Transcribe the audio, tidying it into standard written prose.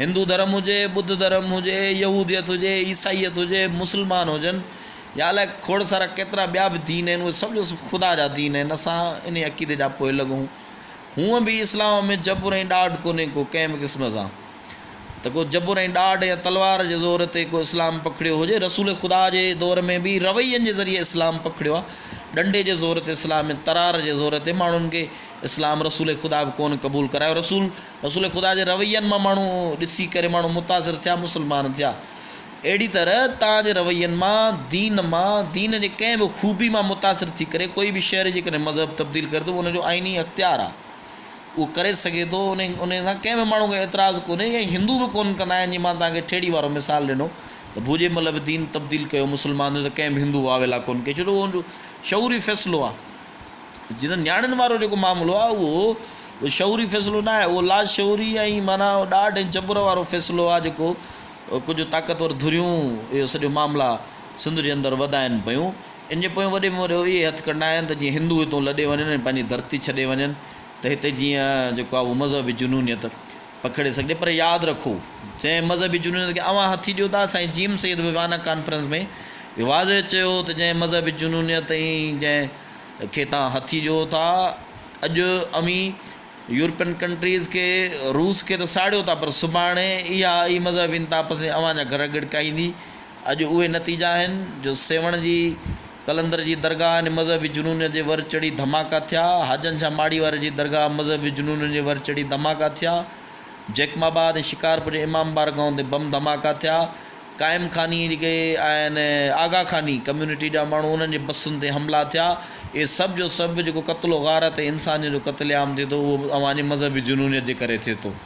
هندو ڌرم هجي، ٻڌ ڌرم هجي، يهوديت هجي، عيسائيت هجي، مسلمان هجن يا الائي کوڙ سارا ڪيترا ٻيا به دين آهن، اهي سڀ جو سڀ خدا جا دين آهن. اسان انهي عقيدي جا پوئلڳ آهيون. هونء به اسلام ۾ جبر ۽ ڏاڍ ڪونهي ڪو ڪنهن به قسم سان ته ڪو جبر ۽ ڏاڍ يا تلوار جي زور تي ڪو اسلام پکڙيو هجي. رسول خدا جي دور ۾ به روين جي ذريعي اسلام پکڙيو آهي. ڏنڊي جي زور تي اسلام ۽ ترار جي زور تي ماڻهن کي اسلام رسول خدا به ڪونه قبول ڪرايو. رسول رسول خدا جي روين مان ماڻهو ڏسي ڪري ماڻهو متاثر ٿيا مسلمان ٿيا. اهڙي طرح توهان جي روين مان، دين مان، دين جي ڪنهن به خوبي مان متاثر ٿي ڪري ڪوئي به شهري جيڪڏهن مذهب تبديل ڪري ٿو ان جو آئيني اختيار آهي اهو ڪري سگهي ٿو ان ان سان ڪنهن به ماڻهو کي اعتراض ڪونهي ۽ هندو به ڪونه ڪندا آهن جيئن مان توهان کي ٺيڙهي وارو مثال ڏنو ته ڀوڄي مل به دين تبديل ڪيو مسلمان ٿيو ته ڪنهن به هندو واويلا ڪونه ڪئي ڇو ته اهو ان جو شعوري فيصلو آهي. جيئن ته نياڻين وارو جيڪو معاملو آهي اهو شعوري فيصلو نه آهي اهو لاشعوري ۽ معنيٰ ڏاڍ ۽ جبر وارو فيصلو آهي جيڪو ڪجهه طاقتور ڌريون اهو سڄو معاملا سنڌ جي اندر وڌائين پيون ان جي پويان وڏي ۾ وڏو اهي هٿ ڪنڊا آهن ته جيئن هندو هتون لڏي وڃن ۽ پنهنجي ڌرتي ڇڏي وڃن ته هتي جيئن جيڪو آهي اهو مذهبي جنونيت پکڙي سگهجي پر ياد رکو جنهن مذهبي جنونيت کي اوهان هٿي ڏيو ٿا سائين جي ايم سيد به وانا ڪانفرنس ۾ اهو واضح چيو ته جنهن مذهبي جنونيت ۽ جنهن کي توهان هٿي ڏيو ٿا اڄ اوهين يورپين ڪنٽريز کي روس کي ته ساڙيو ٿا پر سڀاڻي اها ئي مذهبي انتها پسندي اوهان جا گهر ڳڙڪائيندي اڄ اهي نتيجا آهن جو سيوهڻ جي قلندر جي درگاهه ان مذهبي جنونيت جي ور چڙهي ڌماڪا ٿيا، حاجن شاهه ماڙي واري جي درگاهه مذهبي جنونيت جي ور چڙهي ڌماڪا ٿيا، جيڪب آباد ۽ شڪارپور جي امام بارگاهن تي بم ڌماڪا ٿيا، قائم خاني جيڪي آهن آغا خاني ڪميونٽي جا ماڻهو انهن جي بسن تي حملا ٿيا، اهي سڀ جو سڀ جيڪو قتل و غارت ۽ انسانيت جو قتل عام ٿئي ٿو اهو اوهان جي مذهبي جنونيت جي ڪري ٿئي ٿو.